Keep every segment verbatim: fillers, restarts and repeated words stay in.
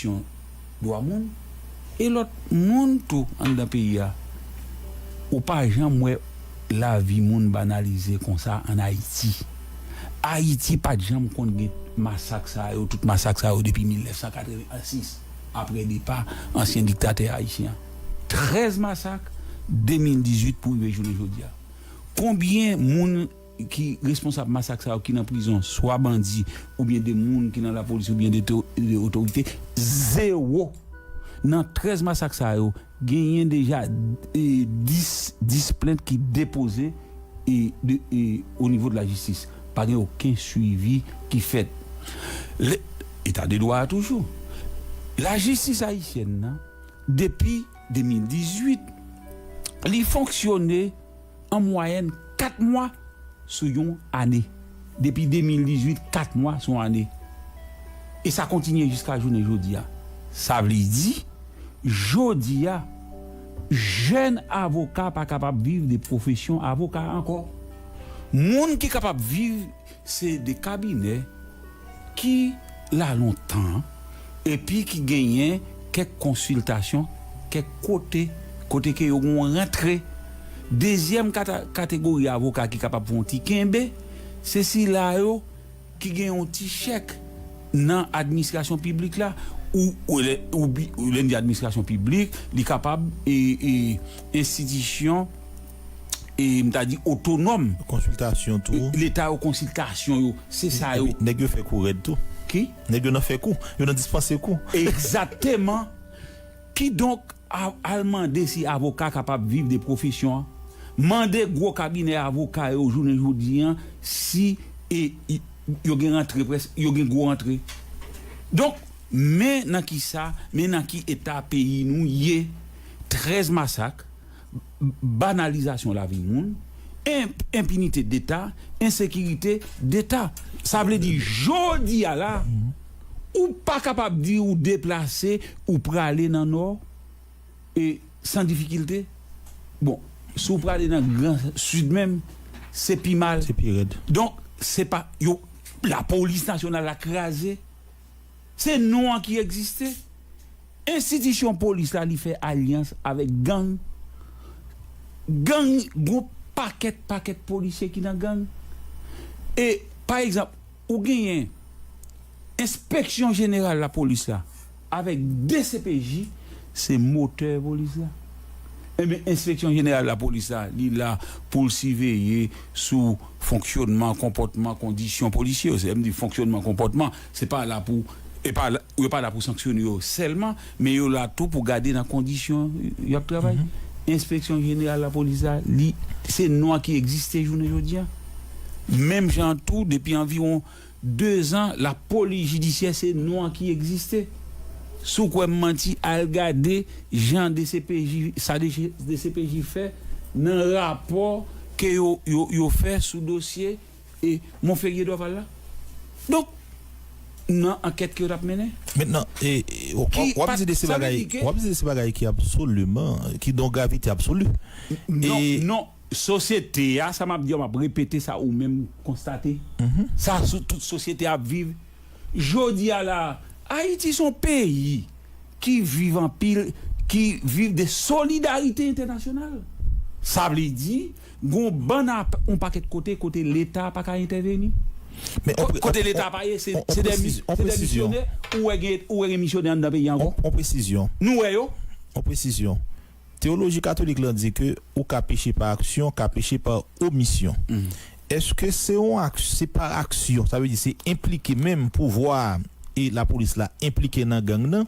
kesyon dwa moun, e lòt moun tou anndan peyi a. Ou pa janm wè lavi moun banalize konsa ann Ayiti. Ayiti pa t janm konn gen masak sa yo, tout masak sa yo depi mil nèf san katrevensis, apre depa ansyen diktatè ayisyen an. Trèz masak, de mil dizuit pou rive jounen jodi a. Konbyen moun ki responsab masak sa yo ki nan prizon, swa bandi, oubyen de moun ki nan lapolis, oubyen de to- de otorite? Zewo. Nan trèz masak sa yo, genyen deja, e, dis, dis plent ki depoze, e, de, e, o nivo de lajistis. Pa gen okenn swivi ki fèt. Le, eta de dwa a toujou. Lajistis ayisyèn nan, depi de mil dizuit, li fonksyone an mwayèn kat mwa sou yon ane. Depi de mil dizuit, kat mwa sou yon ane. E sa kontinye jiska jounen jodi a. Sa vle di, jodi a, jèn avoka pa kapab viv de pwofesyon avoka ankò. Moun ki kapab viv, se de kabinè ki la lontan, epi ki genyen kèk konsiltasyon, kèk kote, kote ke yo gon rantre. Dezyèm kata- kategori avoka ki kapab fè yon ti kenbe, se sila yo ki gen yon ti chèk nan administrasyon piblik la, ou, ou lè, ou bi- ou lè n di administrasyon piblik, li kapab, e, e, enstitisyon, e, m ta di otonòm. Konsiltasyon tou. Leta yo konsiltasyon yo, se sa yo. Epi, nèg yo fè kou rèd tou. Ki? Nèg yo nan fè kou, yo nan dispanse kou. Egzakteman. Kidonk, a- al mande si avoka kapab viv de pwofesyon an. Mande gwo kabinè avoka yo jounen jodi an si, e, i- yo gen rantre, près, yo gen gwo rantre. Donk, men nan ki sa, men nan ki eta peyi nou ye. Trèz masak, banalizasyon lavi moun, en- enpinite deta, ensekirite deta. Sa vle di, jodi a la, ou pa kapab di ou deplase, ou prale nan nò, e san difikilte. Bon, si w prale nan gran sid menm, se pi mal. Se pi rèd. Donk, se pa, yo, lapolis nasyonal la kraze. Se non an ki egziste. Enstitisyon polis la, li fè alyans avèk gang. Gang, gwo pakèt, pakèt polisye ki nan gang. E, pa egzanp, ou genyen enspeksyon jeneral lapolis la avèk D C P J, se motè polis la. Ebyen, enspeksyon jeneral lapolis la, li la pou l siveye sou fonksyònman, konpòtman, kondisyon polisye yo. Se, m di fonksyònman, konpòtman, se pa la pou, e pa la, yo pa la pou sanksyone yo sèlman, men yo la tou pou gade nan kondisyon y ap travay. Enspeksyon jeneral lapolis la, li, se non an ki egziste jounen jodi a. Menm jan tou, depi anviwon de zan, lapolis jidisyè, se non an ki egziste. Si w kwè m manti, al gade jan D C P J, sa D C P J fè nan rapò ke yo, yo, yo fè sou dosye, e, Monferrier Dorval la. Donk, nan ankèt ke yo t ap mennen. Mentnan, e, e, w, w ap di de se bagay, w ap di de se bagay ki absoliman, ki don gravite absoli. Non, e non, sosyete a, sa m ap di a, m ap repete sa ou menm konstate. Sa sou tout sosyete ap viv. Jodi a la, Ayiti se yon peyi ki viv anpil, ki viv de solidarite entènasyonal. Sa vle di, gon bann ap- yon pakèt kote, kote Leta pa ka entèveni. Men on pre- Kote on- Leta on- pa ye, se on- on se de mi- presiz- on se de presiz- misyonè, ou wè gen, ou wè gen misyonè anndan peyi a ankò. On, on presizyon. Nou wè yo. On presizyon. Teyoloji katolik lan di ke ou ka peche pa aksyon, ka peche pa omisyon. Èske se yon ak- se pa aksyon, sa vle di se enplike menm pouvwa a e lapolis la enplike nan gang nan,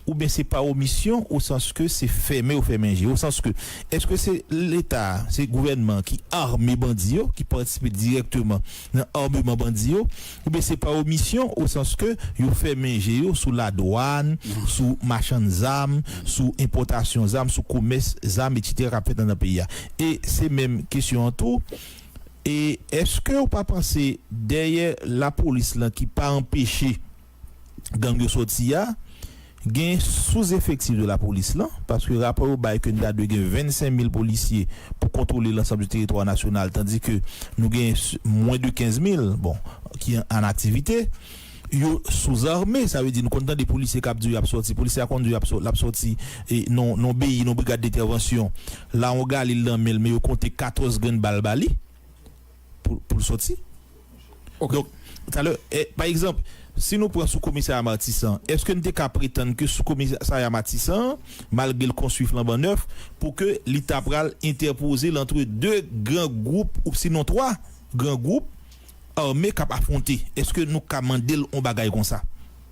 oubyen se pa omisyon, o sans ke se fèmen yo fèmen je, o sans ke, èske se Leta a, se gouvènman ki ame bandi yo, ki patisipe dirèkteman nan ameman bandi yo, oubyen se pa omisyon, o sans ke yo fèmen je yo sou ladwàn, sou machann zam, sou enpòtasyon zam, sou komès zam, etsetera, k ap fèt anndan peyi a. E se menm kesyon an tou, e èske w pa panse dèyè lapolis lan ki pa anpeche gang yo sòti a, gen souzefektif de lapolis lan, paske rapò yo bay ke n ta dwe gen vennsenk mil polisye pou kontwole lansanm di teritwa nasyonal, tandis ke nou gen s- mwen de kenz mil, bon, ki an, an aktivite. yo souzame, sa vle di nou konn tande polisye k ap di w y ap sòti, polisye a konn di w y ap sò- l ap sòti e, nan nan peyi, nan brigad dentèvansyon, la yon galil nan men l, men yo konte katòz grenn bal ba li pou pou l sòti. Donk, talè, e, pa egzanp, si nou pran sou komisarya Matisan, èske n te ka pretann ke sou komisarya Matisan, malgre l konstwi flanban nèf, pou ke li ta pral entèpoze l antre de gran gwoup, ou sinon twa gran gwoup ame k ap afwonte? Èske nou ka mande l yon bagay konsa?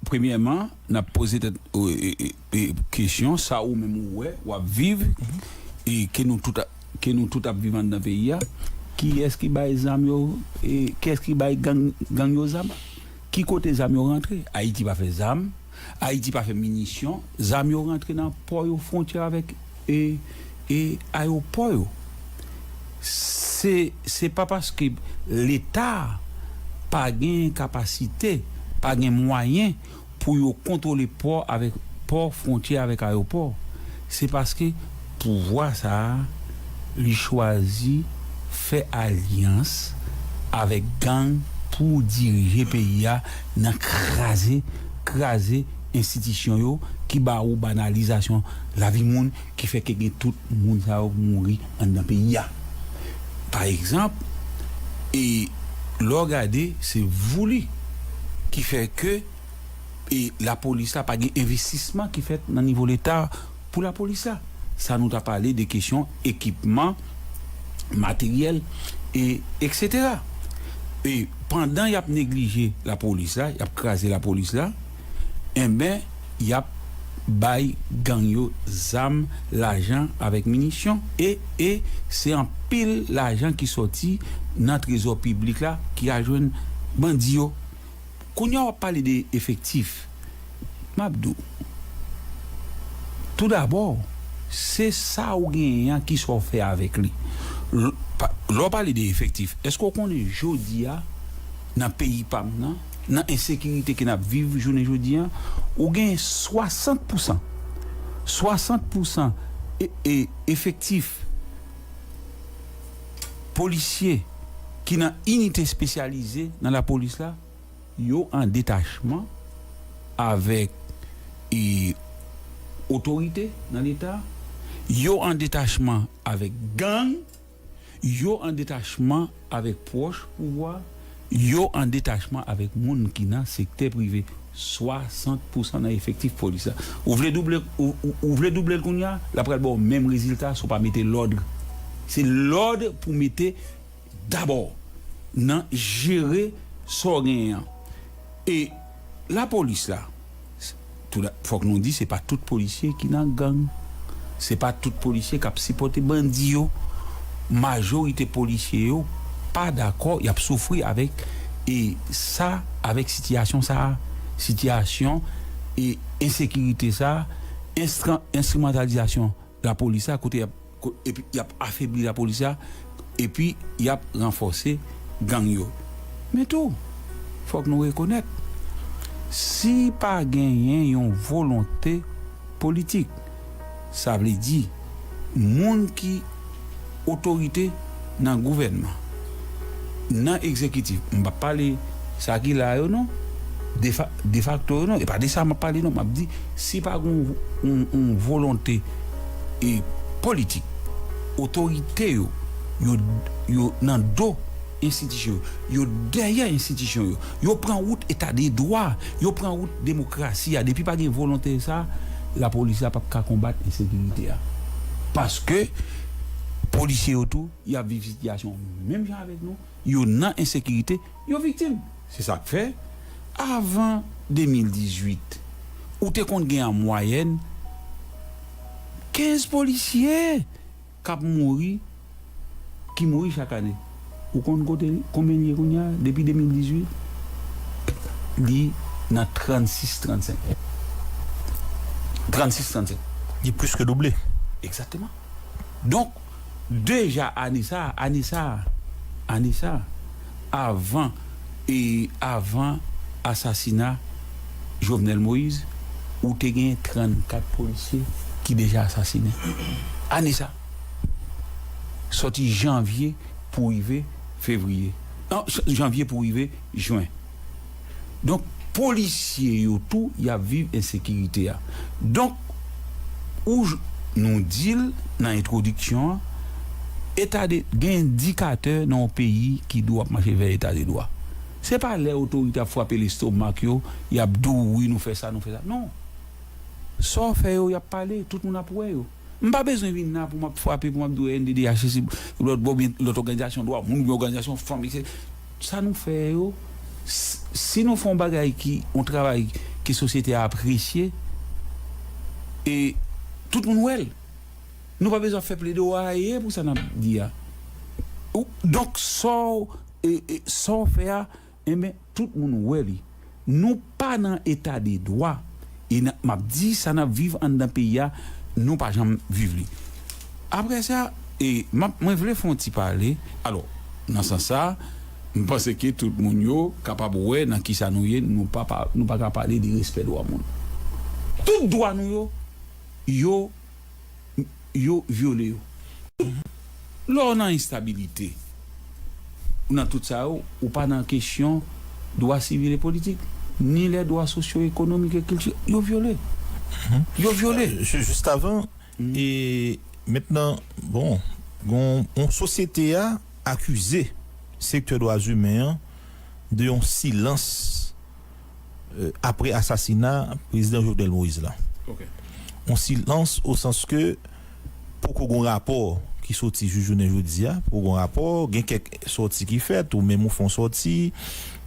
Premyèman, n ap poze tèt e, e, e, kesyon, sa ou menm ou wè, w ap viv, e ke nou tout, ke nou tout ap viv anndan peyi a, kiyès ki bay zam yo, e kiyès ki bay gang, gang yo zam? Ki kote zam yo rantre? Ayiti pa fè zam, Ayiti pa fè minisyon, zam yo rantre nan pò yo, fwontyè avèk e, e ayewopò yo. Se, se pa paske Leta pa gen kapasite, pa gen mwayen pou yo kontwole pò avèk pò, fwontyè avèk ayewopò. Se paske pouvwa sa a, li chwazi fè alyans avèk gang pou dirije peyi a nan kraze, kraze enstitisyon yo ki ba ou banalizasyon lavi moun, ki fè ke gen tout moun sa yo mouri anndan peyi a. Pa egzanp, e lè w gade, se vouli ki fè ke e lapolis la, pa gen envestisman ki fèt nan nivo Leta pou lapolis la. Sa nou ta pale de kesyon ekipman, materyèl, e etsetera. E pandan y ap neglije lapolis la, y ap kraze lapolis la, enben, y ap bay gang yo zam, lajan avèk minisyon. E, e se anpil lajan ki sòti nan trezò piblik la ki al jwenn bandi yo. Kounye a w ap pale de efektif. M ap di w, toudabò, se sa ou genyen an ki sa w fè avèk li. L-, pa- lè w pale de efektif, èske w konnen jodi a, nan peyi pa m nan, nan ensekirite ke n ap viv jounen jodi a, ou gen swasant pousan, swasant pousan e, e efektif polisye ki nan inite espesyalize nan lapolis la, yo an detachman avèk e, otorite nan Leta, yo an detachman avèk gang, yo an detachman avèk pwòch pouvwa, yo an detachman avèk moun ki nan sektè prive. Swasant pousan nan efektif polis la. Ou vle double, ou, ou, ou vle double l kounye a, l ap pral ba w menm rezilta si w pa mete lòd. Se lòd pou mete dabò nan jere sa w genyen an. E lapolis la, tou la, fòk nou di, se pa tout polisye ki nan gang. Se pa tout polisye k ap sipòte bandi yo. Majorite polisye yo pa dakò, y ap soufri avèk e sa, avèk sitiyasyon sa a, sitiyasyon e ensekirite sa a, enstran- enstrimantalizasyon lapolis la, kote y ap, ko- epi y ap afebli lapolis la, epi y ap ranfòse gang yo. Men tou, fòk nou rekonèt, si pa genyen yon volonte politik, sa vle di, moun ki otorite nan gouvènman, nan egzekitif, m p ap pale sa ki la yo non, defa- defakto yo non, e pa de sa m ap pale non, m ap di, si pa gen yon, yon, yon volonte e politik, otorite yo, yo, yo nan do enstitisyon yo, yo dèyè enstitisyon yo, yo pran wout eta de dwa, yo pran wout demokrasi a. Depi pa gen volonte sa, lapolis la p ap ka konbat ensekirite a. Paske polisye yo tou, y ap viv sitiyasyon menm jan avèk nou, yo nan ensekirite, yo viktim. Se sa k fè, avan de mil dizuit, ou te konn gen an mwayèn kenz polisye k ap mouri, ki mouri chak ane. Ou konn kote, konbyen l ye kounye a? Depi de mil dizuit, li nan trannsis, trannsenk. Trannsis, trannsenk. Li plis ke double. Egzakteman. Donk, deja ane sa a, ane sa a, ane sa a, avan, e avan asasina Jovenel Moïse, ou te gen trannkat polisye ki deja asasinen. Ane sa a. Sòti janvye pou rive fevriye. Non, ch- janvye pou rive jen. Donk, polisye yo tou, y ap viv ensekirite a. Donk, ou j-, nou di l nan entwodiksyon an, eta de, gen endikatè nan yon peyi ki dwe ap mache vè eta de dwa. Se pa lè otorite ap frape lestomak yo, y ap di w, wi, nou fè sa, nou fè sa. Non. Sa w fè yo, y ap pale, tout moun ap wè yo. M pa bezwen vin la pou m ap frape, pou m ap di w N D D H, si lòt bò, oubyen lòt òganizasyon dwa moun, oubyen òganizasyon fanm, etsetera. Sa nou fè yo, s-, si nou fè yon bagay ki, yon travay ke sosyete a apresye, e tout moun wè l. Nou pa bezwen ap fè pledowaye pou sa n ap di a. Ou, donk, sa w, e, e, sa w fè a, Enben, tout moun wè li. Nou pa nan eta de dwa. E n ap, m ap di sa n ap viv anndan peyi a, nou pa janm viv li. Apre sa, e, m ap, mwen vle fè yon ti pale. Alò, nan sans sa, m panse ke tout moun yo kapab wè nan kisa nou ye, nou pa, pa, nou pa ka pale de respè dwa moun. Tout dwa nou yo, yo yo vyole yo. Lè w nan enstabilite, nan tout sa yo, ou pa nan kesyon dwa sivil e politik, ni lè dwa sosyo-ekonomik e kiltirèl, yo vyole. Yo vyole. Ju-, Jist avan, e mentnan, bon, gon, yon sosyete a akize sektè dwa imen an de yon silans euh, apre asasina prezidan Jovenel Moïse la. Ok. Yon silans o sans ke poko gon rapò ki soti jis jounen jodi a, poko gon rapò, gen kèk sòti ki fèt, ou menm ou fè yon sòti,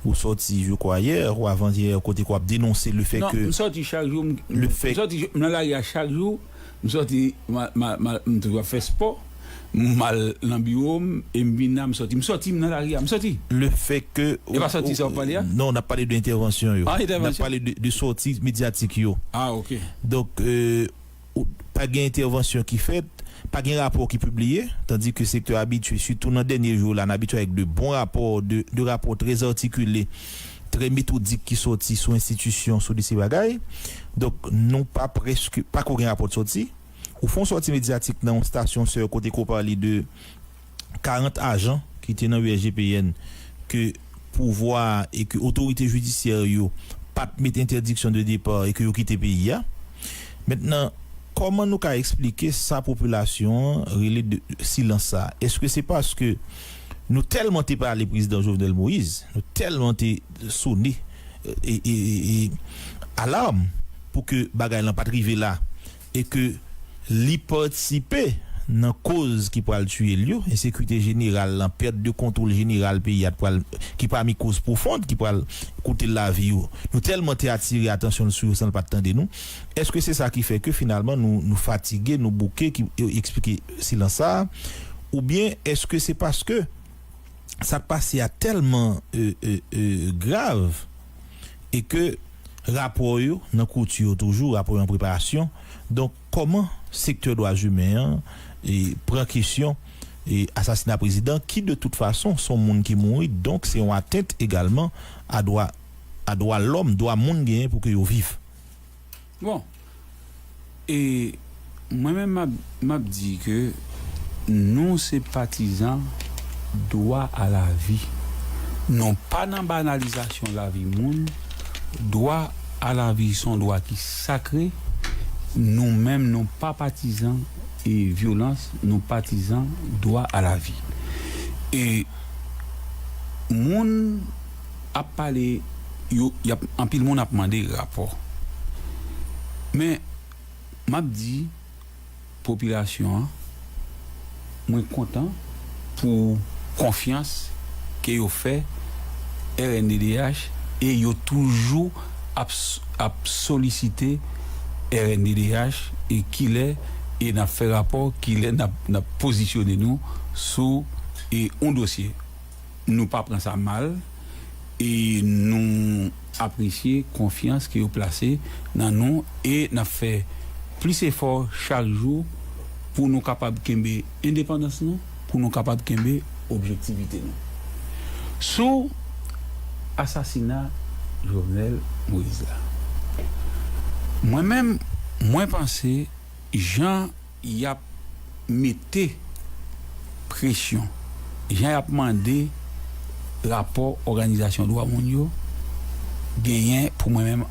ou sòti, je crois, yè ou avan yè, kote ke w ap denonse le fè Non, ke m sòti chak jou, m, Le m fait- sòti, m nan lari a chak jou, m sòti, m, m, m, m toujou ap fè spò, m al nan biwo m, e m vin la, m sòti, m sòti, m nan lari a, m sòti. le fè ke E pa sòti sa w ap pale a? Non, n ap pale de entèvansyon yo. Ah, N ap entèvansyon. Pale de, de sòti medyatik yo. Ah, ok. Donk, euh, ou- pa gen entèvansyon ki fèt, pa gen rapò ki pibliye, tandi ke sektè abitye, sitou nan dènye jou la, n abitye avèk de bon rapò, de, de rapò trè atikile, trè metodik ki sòti sou enstitisyon, sou de se bagay. Donk, nou pa prèske, pa ko gen rapò ki sòti. Ou fè yon sòti medyatik nan yon stasyon sè kote ko pale de karant ajan ki te nan U S G P N ke pouvwa e ke otorite jidisyè yo pa t met entèdiksyon de depa e ke yo kite peyi a. Mentnan, kòman nou ka eksplike sa popilasyon an rele de silans sa? Èske se paske nou tèlman te pale prezidan Jovenel Moïse, nou tèlman te sone e, e, e, e alam pou ke bagay lan pa t rive la e ke li patisipe nan koz ki pral tiye l yo, ensekirite jeneral lan, pèt de kontwòl jeneral peyi a pral, ki pami koz pwofon ki pral koute l lavi yo. Nou tèlman te atire atansyon l sou yo san l pa t tande nou. Èske se sa ki fè ke finalman nou, nou fatige, nou bouke, ki eksplike silans sa a? Oubyen èske se paske sa k pase a tèlman e, e, e, grav e ke rapò yo nan kouti yo toujou, rapò yo an preparasyon. Donk, kòman sektè dwa imen an e, pran kesyon e, asasina prezidan ki, de tout fason, se yon moun ki mouri, donk se yon atent egalman a dwa, a dwa lòm, dwa moun genyen pou ke yo viv? Bon, e mwen menm m ap, m ap di ke nou se patizan dwa a lavi. Nou pa nan banalizasyon lavi moun. Dwa a lavi se yon dwa ki sakre. Nou menm, nou pa patizan e vyolans, nou patizan dwa a lavi. E moun ap pale, yo, y ap, anpil moun ap mande rapò. Men, m ap di popilasyon an, mwen kontan pou konfyans ke yo fè R N D D H e yo toujou ap, ap solisite R N D D H e kilè e n ap fè rapò, kilè n ap, n ap pozisyone nou sou e yon dosye. Nou pa pran sa mal e nou apresye konfyans ke yo plase nan nou e n ap fè plis efò chak jou pou nou kapab kenbe endepandans nou, pou nou kapab kenbe objektivite nou. Sou asasina Jovenel Moïse la, mwen menm, mwen panse jan y ap mete presyon, jan y ap mande rapò òganizasyon dwa moun yo, Genyen, pou mwen menm,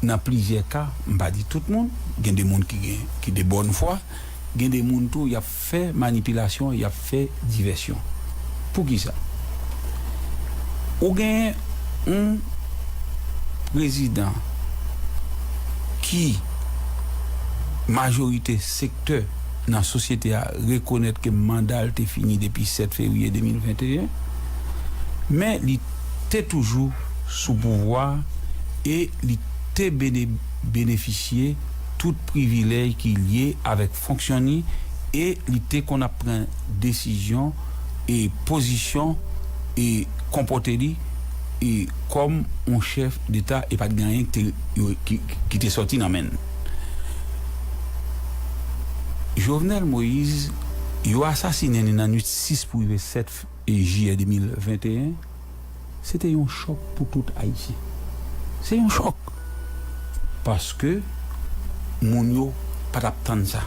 nan plizyè ka, m pa di tout moun, gen de moun ki gen, ki de bòn fwa, gen de moun tou, y ap fè manipilasyon, y ap fè divèsyon. Poukisa? Ou gen yon prezidan ki majorite sektè nan sosyete a rekonèt ke manda l te fini depi sèt fevriye de mil venteyen, men li te toujou sou pouvwa a e li te bene-, benefisye tout privilèj ki lye avèk fonksyon li e li te konn ap pran desizyon e pozisyon e konpòte li e kòm yon chèf deta e pa t gen anyen ki te, yo, ki, ki te sòti nan men l. Jovenel Moïse, yo asasinen li nan nwit sis pou rive sèt jiyè de mil venteyen, se te yon chòk pou tout Ayisyen. Se yon chòk. Paske moun yo pa t ap tann sa.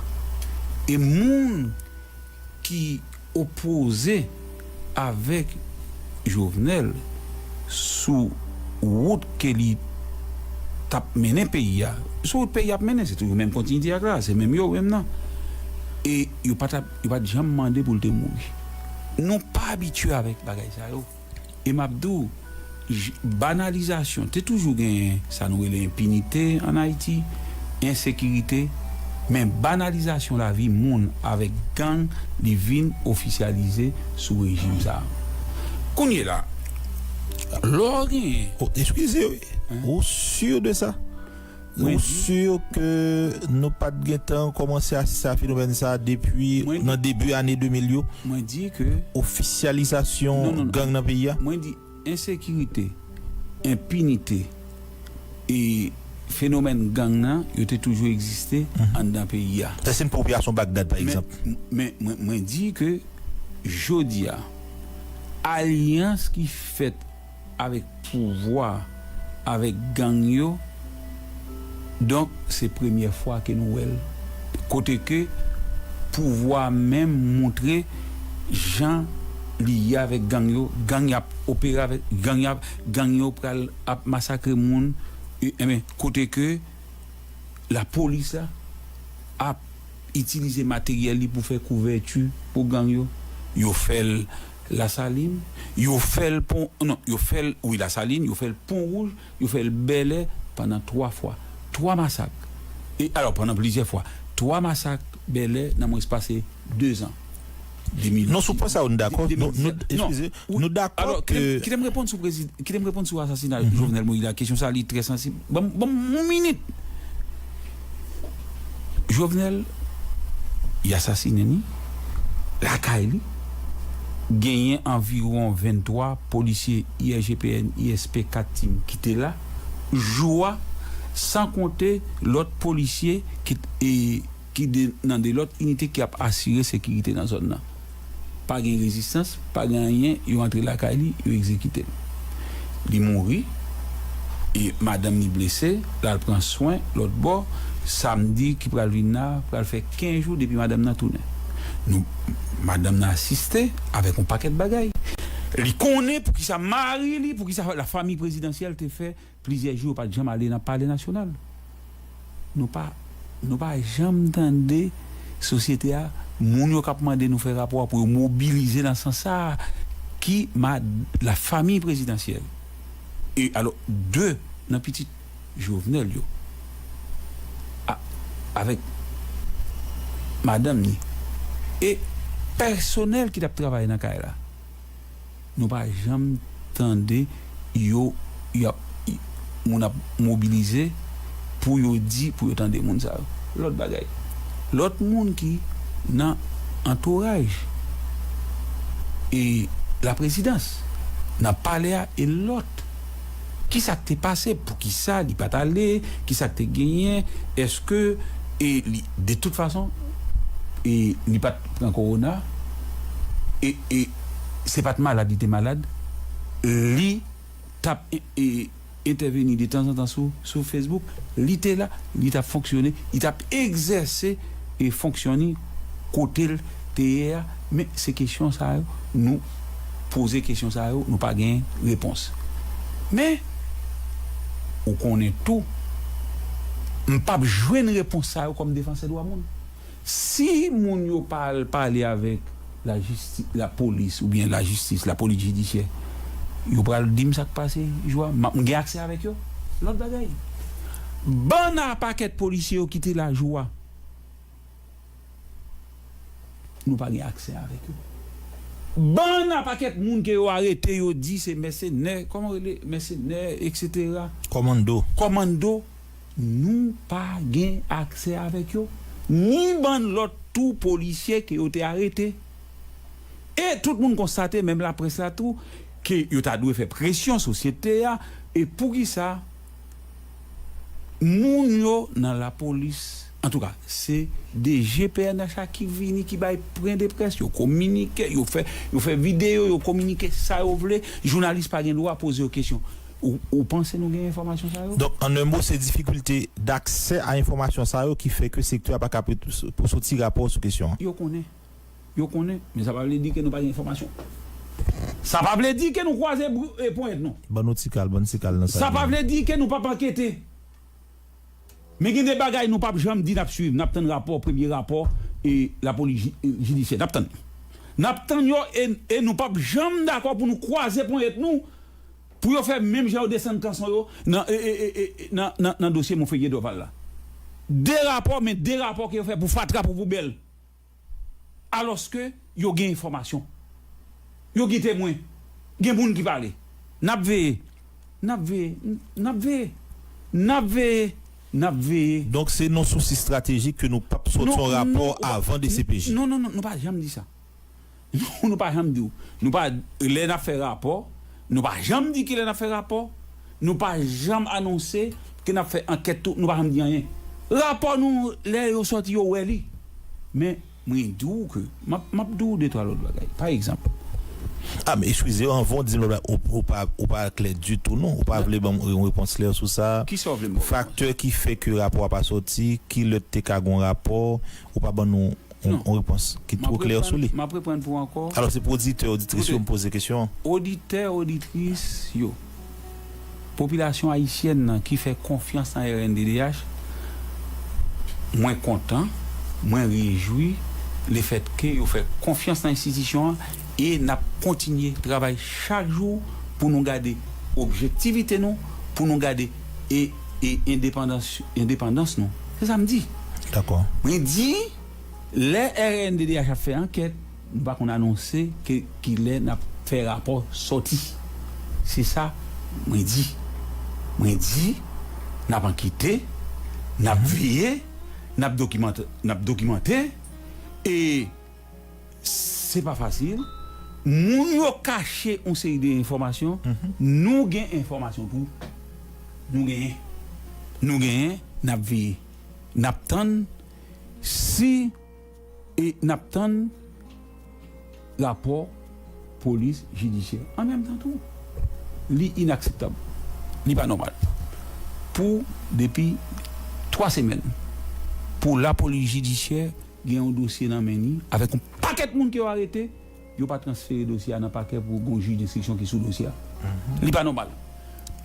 E moun ki opoze avèk Jovenel sou wout ke li t ap mennen peyi a, sou wout peyi a ap mennen, se toujou menm kontinite ak la, se menm yo, menm nan. E yo pa t ap, yo pa t janm mande pou l te mouri. Nou pa abitye avèk bagay sa yo. E m ap di w, j-, banalizasyon, te toujou genyen sa nou rele enpinite ann Ayiti, ensekirite, men banalizasyon lavi moun avèk gang, li vin ofisyalize sou rejim sa a. Kounye la, lè w genyen Oh, eskize, wi. Hein? Ou si de sa? Mwen Ou di si ke nou pa t gentan kòmanse asiste a fenomèn sa a depi Mwen di nan debi ane de mil yo? Mwen di ke Ofisyalizasyon Non, non, non. gang nan peyi a? Mwen di ensekirite, enpinite e fenomèn gang nan, yo te toujou egziste Mhm. anndan peyi a. Sa se yon popilasyon Bagdad, pa Men, egzanp. men mwen, mwen di ke jodi a, alyans ki fèt avèk pouvwa, avèk gang yo, donk, se premyè fwa ke nou wè l. Kote ke pouvwa menm montre jan li ye avèk gang yo, gang y ap opere avèk, gang y ap, gang yo pral ap masakre moun, e, enben, kote ke lapolis la ap itilize materyèl li pou fè kouvèti pou gang yo, yo fè l Lasalin, yo fè l Pon, non, yo fè l, wi, Lasalin, yo fè l Pon Wouj, yo fè l Bèlè pandan twa fwa. Twa masak. E, alò, pandan plizyè fwa. Twa masak Bèlè nan mwens pase de zan. De mil Non, sou pwen sa yo, nou dakò. Nou, nou, eskize, Wi, nou dakò alò, kite m, ke kite m reponn sou prezi-, kite m reponn sou asasina Mhm. Jovenel Moïse la. Kesyon sa, li trè sansib. Ban m, ban m yon minit. Jovenel, y asasinen li lakay li. Genyen anviwon venntwa polisye I R G P N, I S P, kat tim ki te la jou a, san konte lòt polisye ki, e, ki de, nan de lòt inite ki ap asire sekirite nan zòn nan. Pa gen rezistans, pa gen anyen, yo antre lakay li, yo egzekite l. Li mouri, e madanm li blese, l al pran swen lòt bò, samdi ki pral vin la, pral fè kenz jou depi madanm nan tounen. Nou, madanm nan asiste avèk yon pakèt bagay. Li konnen poukisa mari li, poukisa lafanmi prezidansyèl te fè plizyè jou yo pa t janm ale nan Palè Nasyonal. Nou pa, nou pa janm tande sosyete a, moun yo k ap mande nou fè rapò a pou yo mobilize nan sans sa a, ki ma-, lafanmi prezidansyèl. E alò, de nan pitit Jovenel yo, a, avèk madanm ni, e pèsonèl ki t ap travay nan kay la, nou pa janm tande yo, y ap, y, moun ap mobilize pou yo di, pou yo tande moun sa yo. Lòt bagay, lòt moun ki nan antouraj e laprezidans, nan palè a e lòt, ki sa k te pase? Poukisa li pa t ale? Ki sa k te genyen? Èske, e li, de tout fason, e li pa t pran kowona? E, e se pa t malad li te malad? Li t ap e, e, entèveni detanzantan sou, sou Facebook. Li te la, li t ap fonksyone, li t ap egzèse e fonksyon ni kote l te ye a. Men se kesyon sa yo, nou poze kesyon sa yo, nou pa gen repons. Men, Ou konnen tou, m p ap jwenn repons sa yo kòm defansè dwa moun. Si moun yo pa al pale avèk lajistis, lapolis oubyen lajistis, lapolis jidisyè, yo pral di m sa k pase jou a, m ap gen aksè avèk yo. Lòt bagay, bann a pakèt polisye yo ki te la jou a, nou pa gen aksè avèk yo. Bann a pakèt moun ke yo arete, yo di se mèsenè, kòman rele, mèsenè, etsetera. Kòmando. Kòmando, nou pa gen aksè avèk yo. Ni bann lòt tou polisye ke yo te arete. E tout moun konstate, menm laprès la tou, ke yo ta dwe fè presyon sosyete a. E poukisa moun yo nan lapolis, antouka, se D G P N H a ki vini, ki bay pwen de près, yo kominike, yo fè, yo fè videyo, yo kominike sa yo vle. Jounalis pa gen dwa poze yo kesyon. Ou, ou panse nou gen enfòmasyon sa yo? Donk, an en mo, se difikilte daksè a enfòmasyon sa yo ki fè ke sektè a pa ka pou, pou soti rapò sou kesyon an. Yo konnen. Yo konnen, men sa pa vle di ke nou pa gen enfòmasyon. Sa pa vle di ke nou kwaze bri-, e, ponyèt nou. Ban nou ti kal, ban nou ti kal nan sa. Sa pa vle di ke nou p ap ankete. Men gen de bagay nou p ap janm di n ap swiv, n ap tann rapò, premye rapò, e, lapolis ji-, e, jidisyè. N ap tann. N ap tann yo e, e nou p ap janm dakò pou nou kwaze ponyèt nou pou yo fè menm jan yo desann kanson yo nan, e, e, e, e, nan, nan, nan dosye Monferrier Dorval la. De rapò, men de rapò ke yo fè pou fatra, pou poubèl. Alòske yo gen enfòmasyon. Yo gen temwen. Gen moun ki pale. N ap veye. N ap veye. N ap veye. N ap veye. N ap veye. Donk, se nan sousi estratejik ke nou p ap sòti yon rapò avan D C P J. Non, non, non, nou pa janm di sa. Nou pa janm di w. Nou pa, lè n ap fè rapò, nou pa janm di kilè n ap fè rapò, nou pa janm anonse ke n ap fè ankèt tou, nou pa janm di anyen. Rapò nou, lè yo sòti, yo wè li. Men, mwen di w ke, m ap, m ap di w de twa lòt bagay. Pa egzanp, a, men eskize, anvan w di m lòt bagay, ou, ou pa, ou pa klè ditou, non. Ou pa vle ban m yon repons klè sou sa. Kisa w vle m ba w? Faktè ki fè ke rapò a pa sòti, ki lè te ka gon rapò, ou pa ban nou yon, yon repons ki two klè sou li. M ap reprann pou ankò. Alò, se pou oditè, oditris yo m poze kesyon an. Oditè, oditris yo, popilasyon ayisyèn nan ki fè konfyans nan R N D D H, mwen kontan, mwen rejwi lefètke yo fè konfyans nan enstitisyon an e n ap kontinye travay chak jou pou nou gade objektivite nou, pou nou gade e, e endepandans, endepandans nou. Se sa m di. Dakò. Mwen di, lè R N D D H ap fè ankèt, nou pa konn anonse ke kilè n ap fè rapò sòti. Se sa mwen di. Mwen di, n ap ankete, n ap veye, n ap dokimante, n ap dokimante, e se pa fasil. Moun yo kache yon seri de enfòmasyon, nou gen enfòmasyon tou. Nou genyen. Nou genyen, n ap veye. N ap tann si, e n ap tann rapò polis jidisyè. An menm tan tou, li inakseptab. Li pa nòmal. Pou depi twa semèn, pou lapolis jidisyè gen yon dosye nan men li, avèk yon pakèt moun ke yo arete, yo pa transfere dosye a nan pakè pou gon jij denstriksyon ki sou dosye a. Li pa nòmal.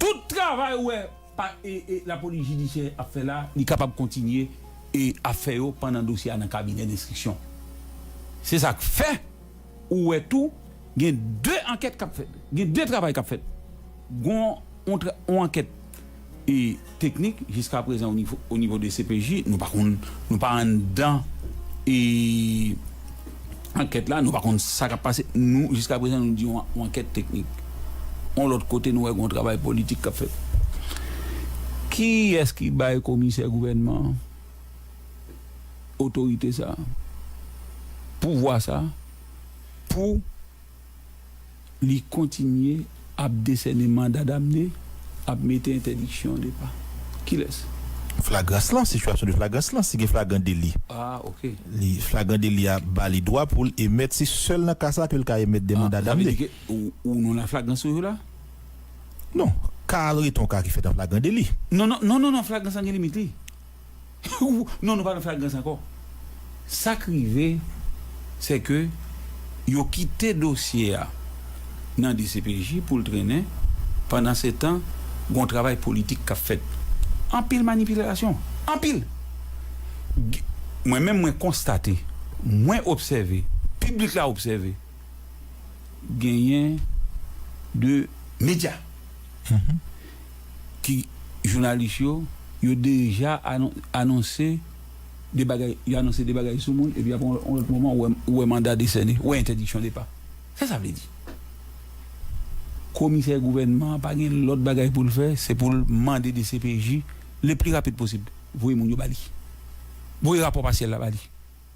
Tout travay ou wè pa, e, e, lapolis jidisyè ap fè la, li kapab kontinye e ap fè yo pandan dosye a nan kabinè denstriksyon. Se sa k fè ou wè tou, gen de ankèt k ap fèt, gen de travay k ap fèt. Gon yon tra-, yon ankèt, e, teknik, jiska prezan o nivo, o nivo de C P J, nou pa konn, nou pa anndan, e, ankèt la, nou pa konn sa k ap pase. Nou, jiska prezan, nou di yon, yon ankèt teknik. Yon lòt kote, nou wè gon travay politik k ap fèt. Kiyès ki bay komisè gouvènman an otorite sa, pouvwa sa, pou li kontinye ap desène manda damne, ap mete entèdiksyon depa? Kilès? Flagrans lan, sitiyasyon de flagrans lan, si gen flagran deli. Ah, ok. Li, flagran deli a ba li dwa pou l emèt, se sèl nan ka sa ke l ka emèt de manda damne. Ah, sa vle di ke ou, ou nan flagrans toujou la? Non, ka al rete yon ka ki fèt an flagran deli. Non, non, non, non, non, flagrans lan gen limit li. Non, nou pa nan flagrans ankò. Sa k rive, se ke yo kite dosye a nan D C P J pou l trennen. Pandansetan, Gon travay politik k ap fèt. Anpil manipilasyon. Anpil. G- Mwen menm, mwen konstate, mwen obsève, piblik la obsève, genyen de medya ki jounalis yo, yo deja anon- anonse de bagay, yo anonse de bagay sou moun, epi apre yon, yon lòt moman, ou wè, ou wè manda desène, ou wè entèdiksyon depa. Sa sa vle di? Komisè gouvènman an pa gen lòt bagay pou l fè, se pou l mande D C P J le pli rapid posib voye moun yo ba li. Voye rapò pasyèl la ba li.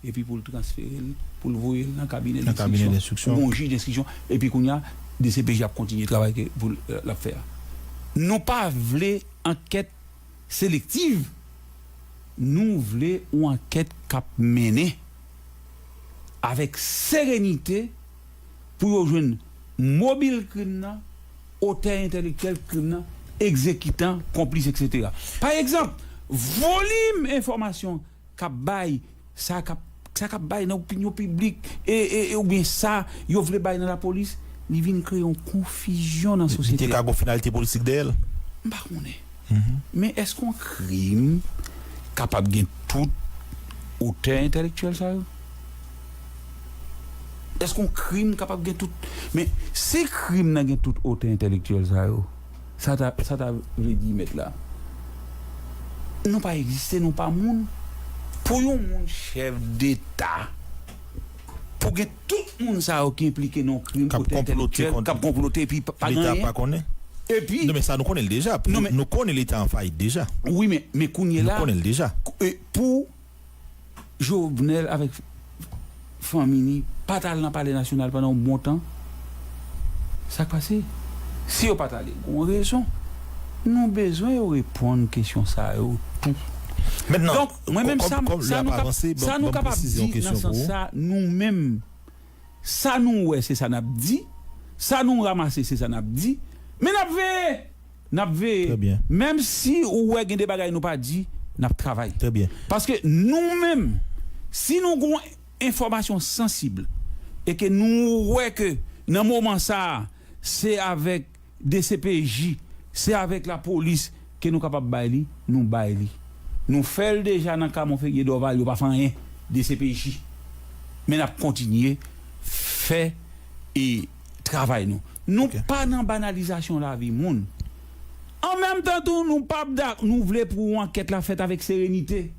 Epi pou l transfere l, pou l voye l nan kabinè Nan kabinè denstriksyon. Pou yon jij denstriksyon. Epi kounye a, D C P J ap kontinye travay ke pou l, l ap fè a. Nou pa vle ankèt selektiv. Nou vle yon ankèt k ap mennen avèk serenite pou yo jwenn mobil krim nan, otè entèlektyèl krim nan, egzekitan, konplis, etsetera. Pa egzanp, volim enfòmasyon k ap bay, sa k ap, sa k ap bay nan opinyon piblik, e, e, e, oubyen sa yo vle bay nan lapolis, li vin kreye yon konfizyon nan sosyete a. Li te ka gon finalite politik dèyè l? M pa konnen. Men èske yon krim kapab gen tout otè entèlektyèl sa yo? Èske yon krim kapab gen tout? Men si krim nan gen tout otè entèlektyèl sa yo, sa ta, sa ta vle di, mèt la, nou pa egziste, nou pa moun. Pou yon moun chèf deta, pou gen tout moun sa yo ki enplike nan krim, k ap otè konplote entèlektyèl, kont k ap konplote, epi pa, pa gen anyen. Leta pa konnen. Epi non, men sa nou konnen l deja. Non, men nou konnen Leta an fayit deja. Wi, men, men kounye la, nou konnen l deja. K- e, pou Jovenel avèk fanmi ni pa t al nan Palè Nasyonal pandan yon bon tan, sa k pase? Si yo pa t ale, gon rezon. Nou bezwen yo reponn kesyon sa yo tou. Mentnan, donk, mwen menm, kòm, sa, kòm sa lè nou ap kap-, avanse, sa ban, nou ban m kapab presize yon di nan kesyon pou sans ou. Sa, nou menm, sa nou wè, se sa n ap di. Sa nou ranmase, se sa n ap di. Men n ap veye. N ap veye. Trè byen. Menm si ou wè gen de bagay nou pa di, n ap travay. Trè byen. Paske nou menm, si nou gon enfòmasyon sansib e ke nou wè ke nan moman sa a, se avèk D C P J, se avèk lapolis ke nou kapab bay li, nou bay li. Nou fè l deja nan ka Monferrier Dorval, yo pa fè anyen, D C P J. Men n ap kontinye fè e travay nou. Nou pa nan banalizasyon lavi moun. An menm tan tou, nou p ap dak-, nou vle pou ankèt la fèt avèk serenite.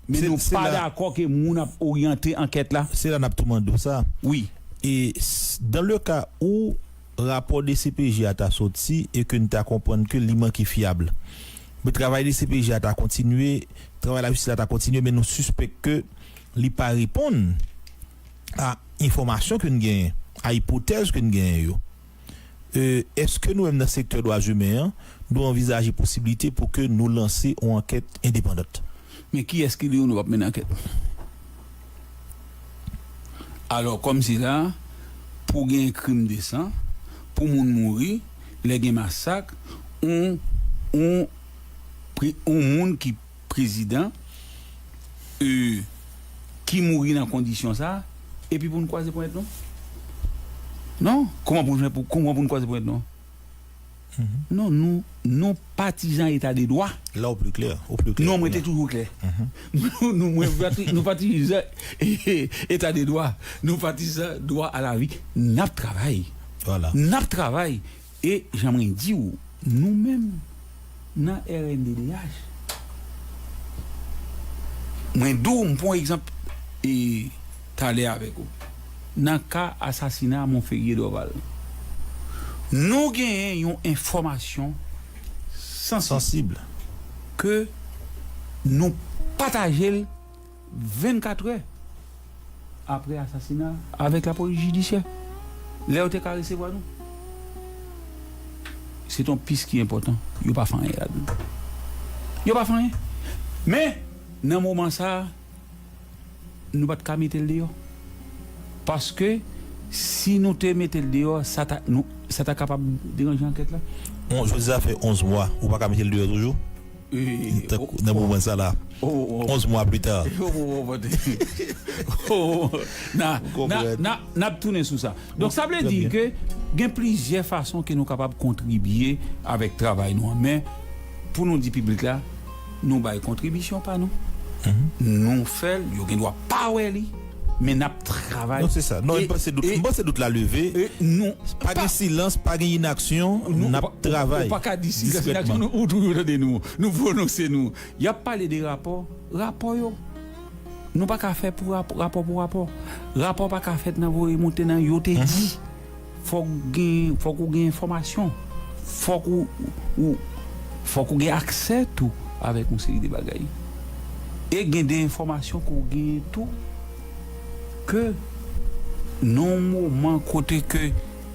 Men nou pa dakò ke moun ap oryante ankèt la. Se la n ap tou mande w sa. Wi. E s-, dans le cas où rapò D C P J a ta soti e ke n ta konprann ke li manke fyab. Men travay D C P J a ta kontinye, travay lajistis la ta kontinye, men nou sispèk ke li pa reponn a enfòmasyon ke n genyen, a ipotèz ke n genyen yo. E, èske nou menm nan sektè dwa imen an, nou anvizaje posiblite pou ke nou lanse yon ankèt endepandan? Men kiyès ki di w nou p ap mennen ankèt? Alò, kòmsi la, pou gen krim de san, pou moun mouri, lè gen masak, on, on, pri-, on moun ki prezidan, e, ki mouri nan kondisyon sa, epi pou n kwaze ponyèt nou? Non, kòman pou n fè pou, kòman pou n kwaze ponyèt nou? Non, nou, nou patizan eta de dwa. La, ou pli klè, ou pli klè. Non, mwen te toujou klè. Nou, nou, mwen pati-, nou patizan eta de dwa. Nou patizan dwa a lavi. N ap travay. Vwala. N ap travay. E jan mwen di w, nou menm, nan R N D D H, mwen di w, m pran egzanp, e, talè avèk ou. Nan ka asasina Monferrier Dorval, nou genyen yon enfòmasyon sansib, sansib, ke nou pataje l vennkat è apre asasina avèk lapolis jidisyè. Lè yo te ka resevwa nou, se t on pis ki enpòtan. Yo pa fè anyen ladan l. Yo pa fè anyen. Men, nan moman sa a, nou pa t ka mete l deyò. Paske, si nou te mete l deyò, sa ta, nou, sa ta kapab deranje ankèt la. On, jodi a fè onz mwa, ou pa ka mete l deyò toujou? Tankou nan moman sa la, onz mwa pli ta. N ap tounen sou sa. Donk, sa vle di ke gen plizyè fason ke nou kapab kontribye avèk travay nou an. Men, pou nou di piblik la, nou bay kontribisyon pa nou. Nou fè l, yo gen dwa pa wè li, men n ap travay. Non, se sa. Non, e, m panse dout, e, m panse dout la leve. E nou, pa gen silans, pa gen inaksyon, n ap travay. Ou pa ka di silans, inaksyon, nou, ou toujou tande nou, nou pwononse nou. Y ap pale de rapò, rapò yo. Nou pa ka fè pou rapò, rapò pou rapò. Rapò pa ka fèt nan voye monte nan yo te di. Fòk gen, fòk ou gen enfòmasyon. Fòk ou, ou, fòk ou gen aksè tou avèk yon seri de bagay. E gen de enfòmasyon ke w genyen tou ke nan yon moman kote ke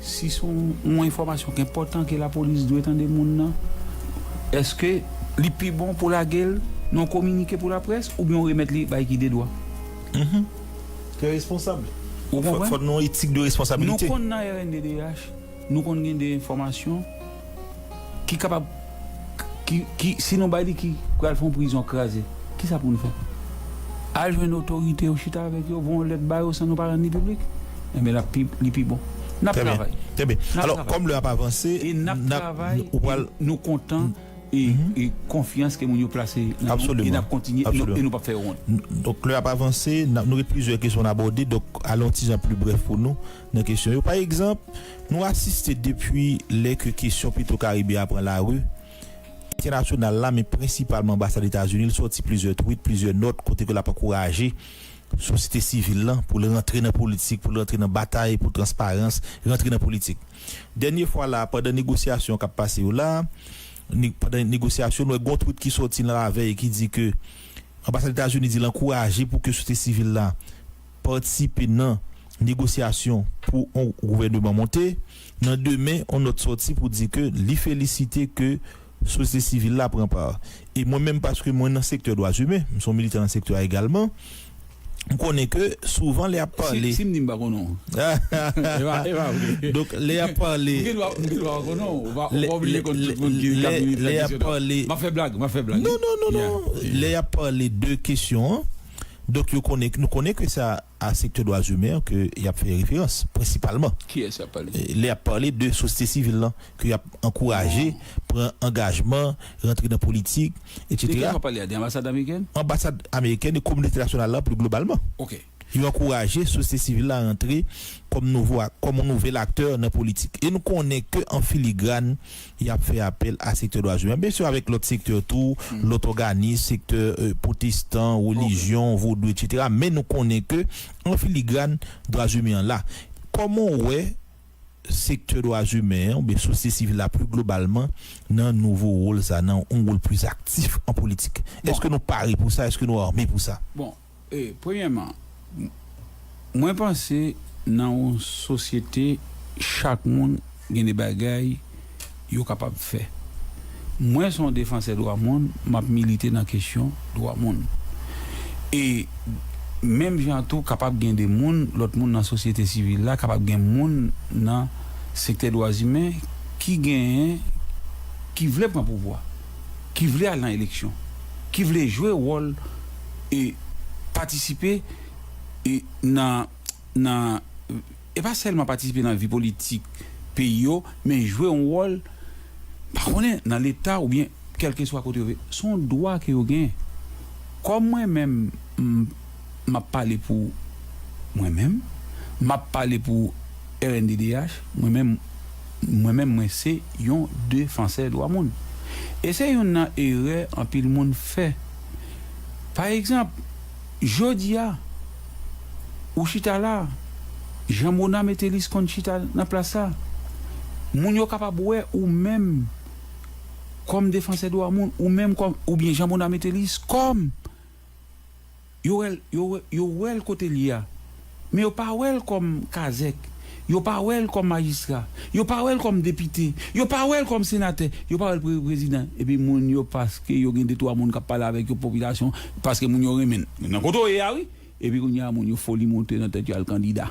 si se yon, yon enfòmasyon ki enpòtan ke lapolis dwe tande moun nan, èske li pi bon pou lage l nan yon kominike pou laprès oubyen w remèt li bay ki de dwa? Trè responsab. Ou konprann? Fò, fò nou yon etik de responsabilite. Nou konn nan R N D D H, nou konn gen de enfòmasyon ki kapab, ki, ki, si nou bay li ki pral fè yon prizon kraze, kisa pou nou fè? Al jwenn otorite yo, chita avèk yo, voye yon lèt ba yo san nou pa rann li piblik. Enben, l ap pi, li pi bon. N ap travay. Trè byen. Alò, kòm lè ap avanse, e n ap travay, nou kontan e, e konfyans ke moun yo plase nan nou, e n ap kontinye, e nou p ap fè yo wont. Donk, lè ap avanse, nou gen plizyè kesyon n abòde, donk, ale yon ti jan pli brèf pou nou nan kesyon yo. Pa egzanp, nou asiste depi lè ke kesyon Petro Caribe a pran lari entènasyonal la, men prensipalman anbasad Etazini, l sòti plizyè tweet, plizyè nòt, kote ke l ap ankouraje sosyete sivil lan pou l rantre nan politik, pou l rantre nan batay pou transparans, rantre nan politik. Dènye fwa la, pandan negosyasyon k ap pase yo la, pandan negosyasyon, nou wè gen yon tweet ki sòti nan lavèy ki di ke anbasad Etazini di l ankouraje pou ke sosyete sivil la patisipe nan negosyasyon pou yon gouvèneman monte. Nan demen, yon nòt sòti pou di ke li felisite ke sosyete sivil la pran pa. E mwen menm, paske mwen nan sektè dwa imen, m se yon militan nan sektè a egalman, m konnen ke souvan lè y ap pale. Si, si m di m pa konnen w. E pa, e pa vre. Donk, lè y ap pale. M gen dwa, m gen dwa pa konnen w. Ou pa, ou pa oblije konn tout moun ki, ki ap milite nan kesyon dwa. M ap fè blag, m ap fè blag. Non, non, non, non. Lè y ap pale de kesyon an, donk, yo konnen, nou konnen ke sa a sektè dwa imen an ke y ap fè referans, prensipalman. Kiyès y ap pale? E, lè y ap pale de sosyete sivil lan, ke y ap ankouraje, pran angajman, rantre nan politik, etsetera. De kiyès w ap pale a? De anbasad amerikèn? Anbasad amerikèn e kominote entènasyonal la, pli globalman. Ok. Yo ankouraje sosyete sivil la rantre kòm nouvo ak, kòm yon nouvèl aktè nan politik. E nou konnen ke an filigran, y ap fè apèl a sektè dwa imen. Byen si, avèk lòt sektè tou, lòt òganis, sektè, e, pwotestan, relijyon, vodou, etsetera. Men nou konnen ke, an filigran, dwa imen an la. Kòman w wè sektè dwa imen an, oubyen sosyete sivil la pli globalman, nan nouvo wòl sa, nan yon wòl pli aktif an politik? Èske nou pare pou sa? Èske nou ame pou sa? Bon, e, premyèman, m-, mwen panse nan yon sosyete, chak moun gen de bagay yo kapab fè. Mwen se yon defansè dwa moun, m ap milite nan kesyon dwa moun. E menm jan tou, kapab gen de moun, lòt moun nan sosyete sivil la, kapab gen moun nan sektè dwa imen ki genyen, ki vle pran pouvwa, ki vle al nan eleksyon, ki vle jwe wòl e patisipe e nan, nan, e pa sèlman patisipe nan vi politik peyi yo, men jwe yon wòl, pa konnen, nan Leta oubyen kèlkeswa kote yo ye. Se yon dwa ke yo genyen. Kòm mwen menm, m, m ap pale pou mwen menm, m ap pale pou R N D D H, mwen menm, mwen menm, mwen se yon defansè dwa moun. E se youn nan erè anpil moun fè. Pa egzanp, jodi a, ou chita la, Jean Mona Metellus konn chita nan plas sa. Moun yo kapab wè ou menm kòm defansè dwa moun, ou menm kòm, oubyen Jean Mona Metellus kòm, yo wè l, yo wè, yo wè l kote l ye a. Men yo pa wè l kòm kazèk. Yo pa wè l kòm majistra. Yo pa wè l kòm depite. Yo pa wè l kòm senatè. Yo pa wè l pre-, prezidan. Epi moun yo, paske yo gen de twa moun k ap pale avèk yo, popilasyon, paske moun yo renmen l. Nan kote w ye a, wi. Epi kounye a, moun yo foli monte nan tèt yo al kandida.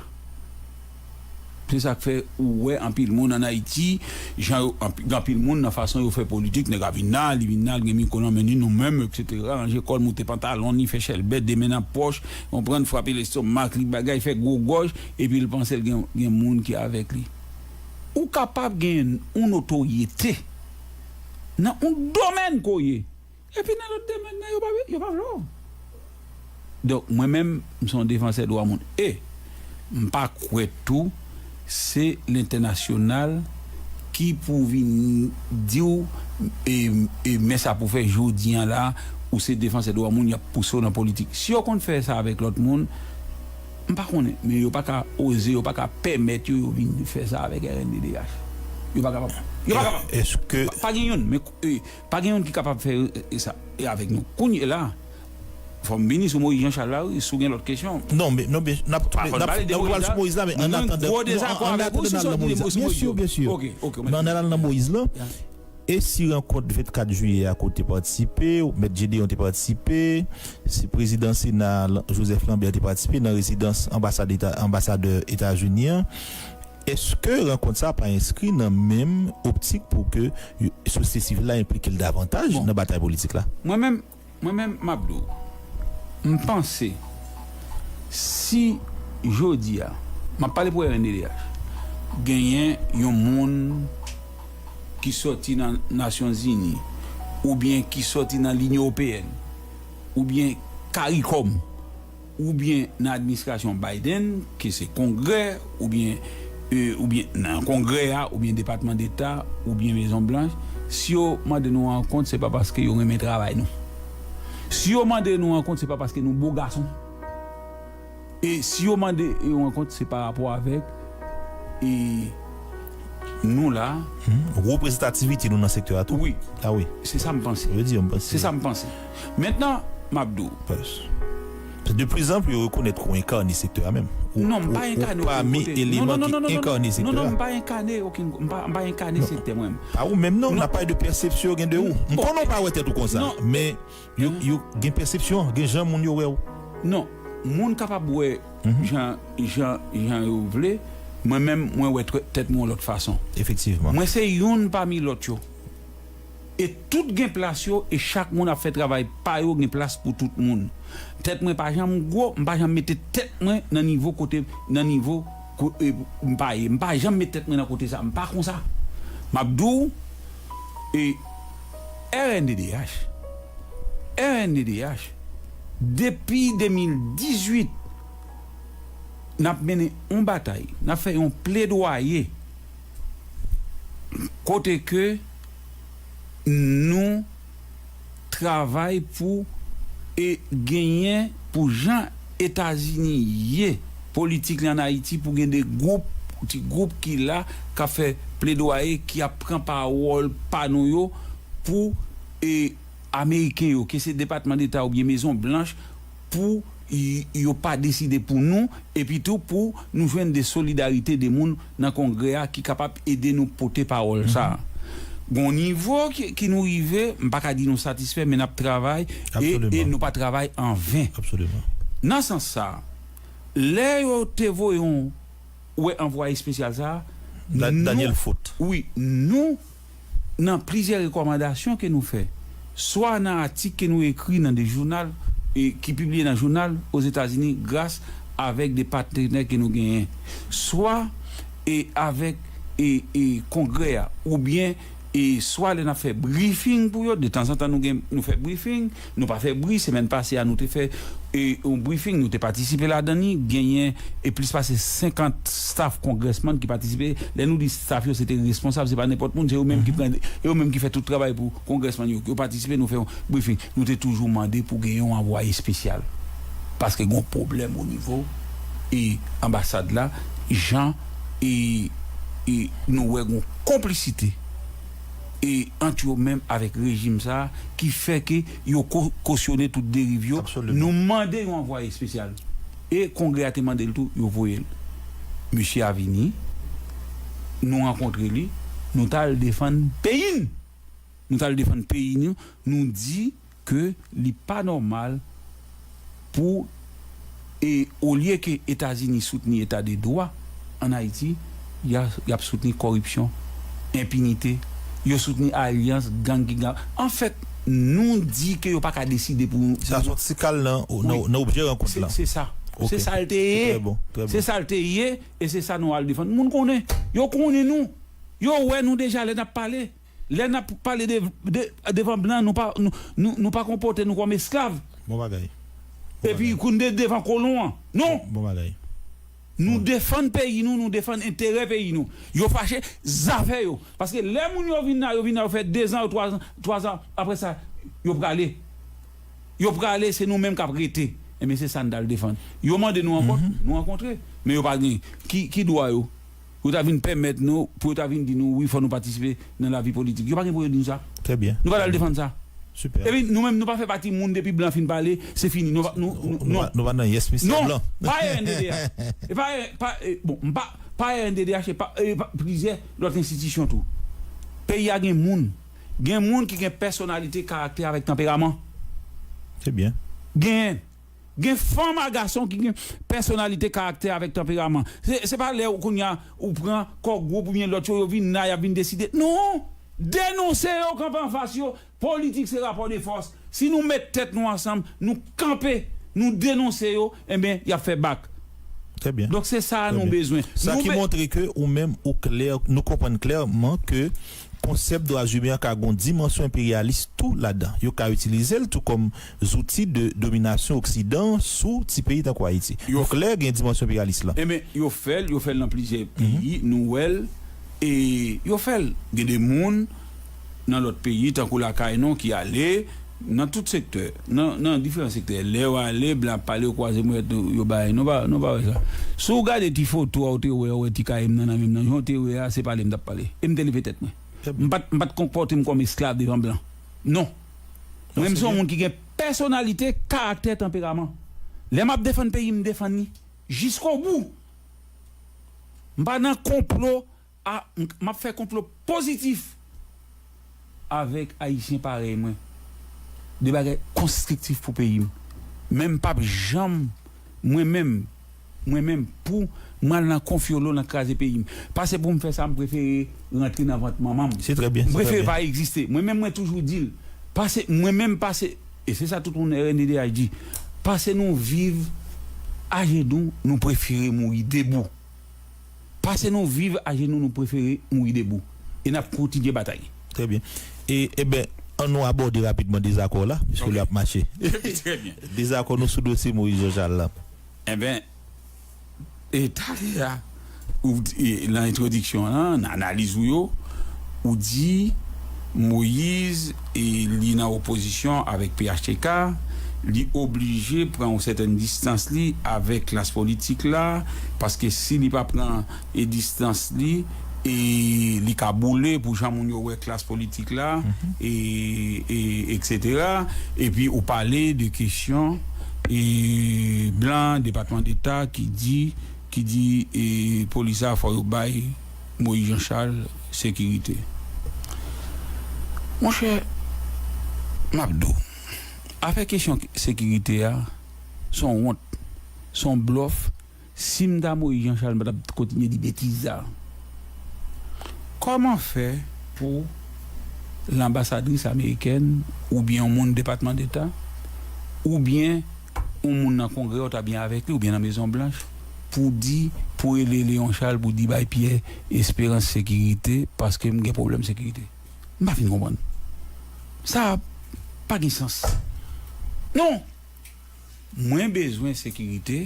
Se sa k fè ou wè anpil moun ann Ayiti, jan yo, anpi- gen anpil moun nan fason yo fè politik, nèg la vin la, li vin la, li gen mikwo nan men li, nou menm, etsetera, ranje kò l, moute pantalon, li fè chèlbè, de men nan pòch, konprann, frape lestomak li, bagay, fè gwo gòj, epi l panse l gen, gen moun ki avèk li. Ou kapab gen yon notoryete nan yon domèn ke w ye, epi nan lòt domèn nan, yo pa, yo pa vle w. Donk, mwen menm, m se yon defansè dwa moun. E, m pa kwè tou, se lentènasyonal ki pou vin di w, e, e, men sa pou fè jodi a la, ou se defansè dwa moun, y ap pouse w nan politik. Si yo konn fè sa avèk lòt moun, m pa konnen, men yo pa ka oze, yo pa ka pèmèt yo, yo vin fè sa avèk R N D D H. Yo pa kapab. Yo pa kapab. Èske Pa, pa gen youn, men, e, pa gen youn ki kapab fè, e, sa, e, avèk nou. Kounye la, fò m vini sou Moïse Jean Charles la, wi, si w gen lòt kesyon. Non, men, non, men, n ap, n ap, n ap pale sou Moïse la, men annatandan, non, annatandan n al nan Moïse la. Byen si, byen si. Men ann al nan Moïse la. E si rankont vennkat jiyè a ke w te patisipe, Mèt Gédéon te patisipe, si prezidan Sena Joseph Lambert te patisipe nan rezidans anbasad Eta, anbasadè Etazini an, èske rankont sa a pa enskri nan menm optik pou ke sosyete sivil la enplike l davantaj nan batay politik la? Mwen menm, mwen menm, m ap di w, m panse, si jodi a, m ap pale pou R N D D H, genyen yon moun ki sòti nan Nasyonzini, oubyen ki sòti nan Linyon Ewopeyèn, oubyen Karikòm, oubyen nan administrasyon Biden, ke se Kongrè, oubyen, e, oubyen nan Kongrè a, oubyen Depatman Deta, oubyen Mezon Blanch, si yo mande nou rankont, se pa paske yo renmen travay nou. Si yo mande nou rankont, se pa paske nou bo gason. E si yo mande yo rankont, se pa rapò avèk, e, nou la. Hmm, reprezantativite nou nan sektè a tou. Wi. Ah wi. Se sa m panse. Yo di, m panse. Se sa m panse. Mentnan, m ap di w. De plus en plus, yo rekonèt ke w enkane sektè a menm. Ou, non, m pa enkane okenn kote. Ou pami eleman ki enkane sektè a. Non, non, m pa enkane okenn, m pa, m pa enkane sektè mwen. Pa ou menm non, n ap pale de pèsepsyon yo gen de ou. M konnen w pa wè tèt ou konsa, men yo, yo gen pèsepsyon, gen jan moun yo wè w. Non, moun kapab wè jan, jan, jan yo vle. Mwen menm, mwen wè tèt mwen yon lòt fason. Efektivman. Mwen se youn pami lòt yo. E tout gen plas yo, e chak moun ap fè travay pa yo, gen plas pou tout moun. Tèt mwen pa janm gwo, m pa janm mete tèt mwen nan nivo kote, nan nivo ko-, e, m pa ye. M pa janm met tèt mwen nan kote sa, m pa konsa. M ap di w, e, R N D D H, R N D D H, depi de mil dizuit, n ap mennen yon batay, n ap fè yon pledwaye kote ke nou travay pou e genyen pou jan Etazini ye politik li ann Ayiti, pou gen de gwoup, ti gwoup ki la, k ap fè pledwaye, ki ap pran pawòl pa nou yo pou e Ameriken yo, ke se Depatman Deta oubyen Mezon Blanch, pou y-, yo pa deside pou nou, epi tou pou nou jwenn de solidarite de moun nan Kongrè a ki kapab ede nou pote pawòl sa a. Gon nivo ki, ki nou rive, m pa ka di nou satisfè, men n ap travay e, e nou pa travay an ven. Absoliman. Nan sans sa a, lè yo te voye yon, wè, anvwaye espesyal sa a, Da-, nou, Daniel Foot. Wi, nou, nan plizyè rekòmandasyon ke nou fè, swa nan atik ke nou ekri nan de jounal, e ki pibliye nan jounal Ozetazini gras avèk de patnè ke nou genyen, swa e avèk e, e Kongrè a, oubyen e swa lè n ap fè briefing pou yo, de tanzantan nou gen, nou fè briefing, nou pa fè bri, semèn pase a nou te fè e, yon briefing, nou te patisipe ladan li, genyen e plis pase senkant staff congressman ki patisipe. Lè nou di staff yo, se te responsab, se pa nenpòt moun, se yo menm ki pran, yo menm ki fè tout travay pou congressman yo. Yo patisipe, nou fè yon briefing. Nou te toujou mande pou gen yon anvwaye espesyal. Paske gen yon pwoblèm o nivo e anbasad la, jan e, e nou wè gen yon konplisite e ant yo menm avèk rejim sa a, ki fè ke yo ko-, kosyone tout deriv yo. Absoliman. Nou mande yon anvwaye espesyal. E Kongrè a te mande l tou, yo voye l. Misye a vini, nou rankontre li, nou t al defann peyi n. Nou t al defann peyi nou, nou di ke li pa nòmal pou, e olye ke Etazini soutni eta de dwa ann Ayiti, Y a, y ap soutni kòripsyon, enpinite, yo soutni alyans gang ki gang. Anfèt, nou di ke yo pa ka deside pou. Sa se yon ti kal nan, nan, nan objè rankont la. Se sa. Se sa l te ye. Se sa l te ye, e se sa nou al defann. Moun konnen. Yo konnen nou. Yo wè nou deja lè n ap pale. Lè n ap pale de, de, devan blan, nou pa, nou, nou, nou pa konpòte nou kòm esklav. Bon bagay. Epi kou n de devan kolon an. Non. Bon bagay. Nou defann peyi nou, nou defann enterè peyi nou. Yo fache, zafè yo. Paske lè moun yo vin la, yo vin la, yo fè dezan, twa zan, twa zan, apre sa, yo prale. Yo prale, se nou menm k ap rete. Ebyen, se sa n t al defann. Yo mande nou rankont, nou rankontre. Men yo pa gen. Ki, ki dwa yo? Pou yo ta vin pèmèt nou, pou yo ta vin di nou, wi, fò nou patisipe nan lavi politik. Yo pa gen pou yo di nou sa. Trè byen. Nou pa t al defann sa. Epi nou menm, nou pa fè pati moun depi blan fin pale, se fini. Nou pa, nou, nou, nou, nou pa nan yes, misye blan. Non, pa R N D D H. E pa, pa, e, bon, m pa, pa R N D D H, e pa, e pa plizyè lòt enstitisyon tou. Peyi a gen moun. Gen moun ki gen pèsonalite, karaktè avèk tanperaman. Trè byen. Gen. Gen fanm a gason ki gen pèsonalite, karaktè avèk tanperaman. Se, se pa lè ou kounye a ou pran kò gwoup oubyen lòt yo, yo vin la, y ap vin deside. Non! Denonse yo, kanpe anfas yo. Politik se rapò de fòs. Si nou met tèt nou ansanm, nou kanpe, nou denonse yo, enben, y ap fè bak. Trè byen. Donk, se sa nou bezwen. Sa ki montre ke ou menm, ou klè, nou konprann klèman ke konsèp dwa imen an ka gen yon dimansyon enperyalis tou ladan. Yo ka itilize l tou kòm zouti de dominasyon Oksidan sou ti peyi tankou Ayiti. Yo klè gen dimansyon enperyalis la. Enben, yo fè l, yo fè l nan plizyè peyi, nou wè l, e yo fè l. Gen de moun nan lòt peyi, tankou lakay nou, ki ale nan tout sektè, nan, nan diferan sektè. Lè yo ale, blan ap pale, yo kwaze mwen, yo bay, nou pa, nou pa wè sa. Si w gade ti foto a, ou te wè, ou wè ti kayim nan nan men m nan, jan w te wè a, se pale m t ap pale. E m te leve tèt mwen. M pa t, m pa t konpòte m kòm esklav devan blan. Non. Mwen, m se yon moun ki gen pèsonalite, karaktè, tanperaman. Lè m ap defann peyi m, m defann li jiskobou. M pa nan konplo a, m, m ap fè konplo pozitif avèk Ayisyen parèy mwen. De bagay konstriktif pou peyi m. Men m p ap janm, mwen menm, mwen menm, pou mwen al nan konfyolo, nan kraze peyi m. Pase pou m fè sa, m prefere rantre nan vant manman m. Se trè byen, se trè byen. M prefere pa egziste. Mwen menm, mwen toujou di l. Pase, mwen menm, pase, e se sa tout moun R N D D H di, pase nou viv ajenou, nou prefere mouri debou. Pase nou viv ajenou, nou prefere mouri debou. E n ap kontinye batay. Trè byen. E, eben, an nou abòde rapidman dezakò la, piske lè ap mache. Trè byen. Dezakò nou sou dosye Moyiz Jan Chal la. Eben, e talè a, ou, e, nan entwodiksyon an, nan analiz ou yo, ou di Moyiz, e, li nan opozisyon avèk P H T K, li oblije pran yon sètèn distans li avèk klas politik la, paske si li pa pran, e, distans li, e li ka boule pou jan moun yo wè klas politik la, e, e, etsetera. Epi ou pale de kesyon, e, blan, Depatman Deta ki di, ki di, e, polis la fò yo bay Moyiz Jan Chal sekirite. Monchè, m ap di w, afè kesyon sekirite a, se yon wont, se yon blòf. Si m ta Moyiz Jan Chal, m pa t ap kontinye di betiz sa a. Kòman fè pou lanbasadris amerikèn oubyen yon moun Depatman Deta oubyen yon moun nan Kongrè, w ta byen avèk li, oubyen nan Mezon Blanch, pou di, pou rele Leon Charles, pou di bay Pierre Espérance sekirite, paske m gen pwoblèm sekirite. M pa fin konprann. Sa pa gen sans. Non! Mwen bezwen sekirite,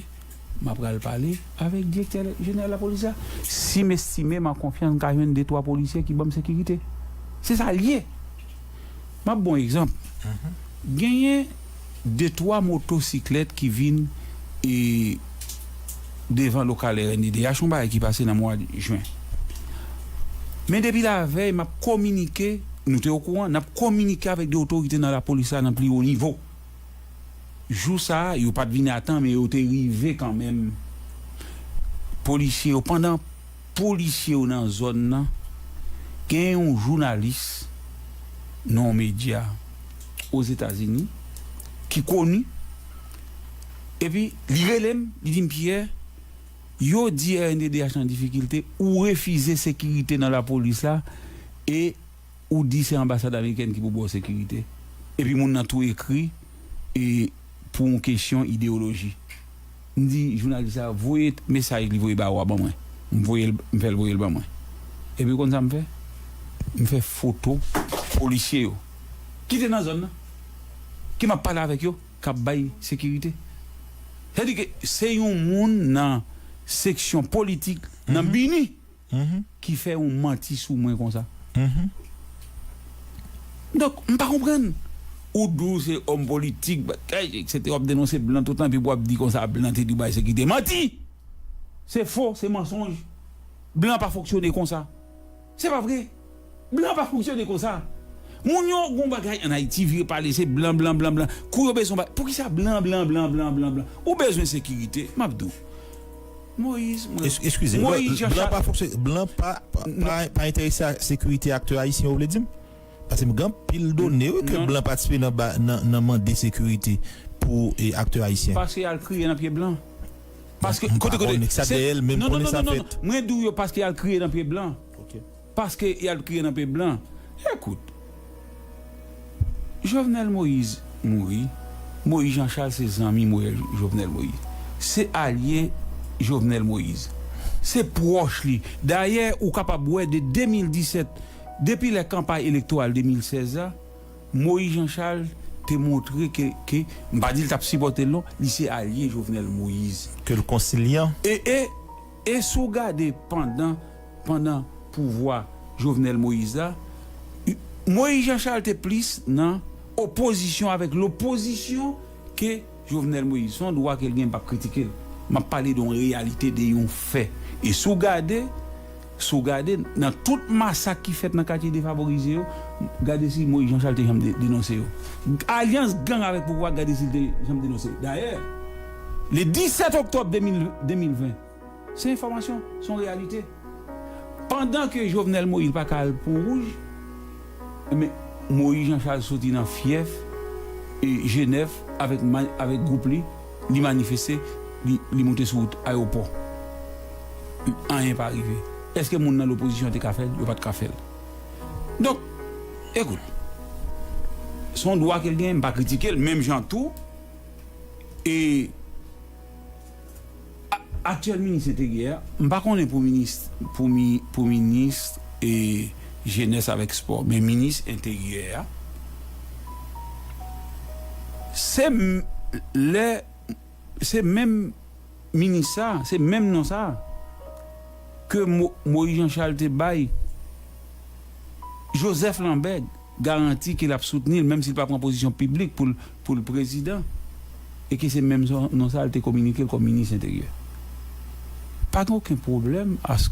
m ap pral pale avèk direktè jeneral lapolis la. Si m estime m an konfyans, m ka jwenn de twa polisye ki ban m sekirite. Se sa l ye. M ap ba w egzanp. Genyen de twa motosiklèt ki vin, e, devan lokal R N D D H, yon bagay ki pase nan mwa jen. Men depi lavèy, m ap kominike, nou te okouran, n ap kominike avèk de otorite nan lapolis la nan pli wo nivo. Jou sa a, yo pa t vin a tan, men yo te rive kanmenm. Polisye yo, pandan polisye yo nan zòn nan, gen yon jounalis nan yon medya Ozetazini ki koni, epi li rele m, li di m, Pierre, Yo di R N D D H nan difikilte, ou refize sekirite nan lapolis la, e ou di se anbasad amerikèn ki pou ba w sekirite. Epi moun nan tou ekri, e pou yon kesyon ideyoloji. M di jounalis la, voye mesaj li voye ba ou a ban mwen. M voye l, m fè l voye l ban mwen. Epi ou konn sa m fè? M fè foto polisye yo ki te nan zòn nan, ke m ap pale avèk yo, k ap bay sekirite. Sa di ke se yon moun nan seksyon politik nan Bini ki fè yon manti sou mwen konsa. Donk, m pa konprann. Ou di w se òm politik, bagay, etsetera, w ap denonse blan tout tan, epi w ap di konsa, blan te di w bay sekirite. Manti! Se fo, se mansonj. Blan pa fonksyone konsa. Se pa vre. Blan pa fonksyone konsa. Moun yo gon bagay ann Ayiti, vire pale, se blan, blan, blan, blan. Kou yo bezwen bay. Poukisa blan, blan, blan, blan, blan, blan? Ou bezwen sekirite, m ap di w. Moyiz, mwen. Es- Eskize, Moyiz blan, blan Jean-Charles. Pa fonksyone, blan pa, pa, pa, pa enterese a sekirite aktè ayisyen, ou vle di m? Paske m gen anpil done, wi, ke Non. blan patisipe nan, ba- nan, nan mande sekirite pou e, aktè ayisyen. Paske y al kriye nan pye blan. Paske, M pa kote, kote, konnen sa se- dèyè l, men m non, non, konnen non, sa non, non, fèt. non. Mwen di w yo paske y al kriye nan pye blan. Ok. Paske y al kriye nan pye blan. Ekout, Jovenel Moïse mouri. Moïse Jean Charles se zanmi Moïse, Jovenel Moïse. Se alye Jovenel Moïse. Se pwòch li. Dayè, ou kapab wè de de mil disèt, depi lè kanpay elektoral de mil sèz la, Moïse Jean Charles te montre ke, ke, m pa di l t ap sipòte l non, li se alye Jovenel Moïse. Ke l konsilyan. E, e, e si w gade pandan, pandan pouvwa Jovenel Moïse la, Moïse Jean Charles te plis nan opozisyon avèk lopozisyon ke Jovenel Moïse. Se yon dwa ke l gen, m p ap kritike l. M ap pale de yon reyalite, de yon fè. E si w gade, si w gade, nan tout masak ki fèt nan katye defavorize yo, gade si Moïse Jean Charles te janm de- denonse yo. Alyans gang avèk pouvwa, gade si l te janm denonse. Dayè, le disèt oktòb de mil, de mil ven, se enfòmasyon, se yon reyalite. Pandan ke Jovenel Moïse pa ka al Pon Wouj, men Moïse Jean Charles soti nan fyèf e Jenèf avèk, ma- avèk gwoup li, li manifeste, li, li moute sou wout ayewopò. Anyen pa rive. Èske moun nan lopozisyon te ka fè l? Yo pa t ka fè l. Donk, ekout, se yon dwa ke l genyen, m pa kritike l, menm jan tou, e a- aktyèl minis enteryè, m pa konnen pou minis, pou mi- pou minis e jenès avèk spò, men minis enteryè a, se m- lè, se menm minis sa, se menm non sa ke Mo- Moïse Jean Charles te bay Joseph Lambert garanti ke l ap soutni l, menm si l pa pran pozisyon piblik pou l, pou l prezidan, e ke se menm non sa l te kominike l kòm minis enteryè. Pa gen okenn pwoblèm a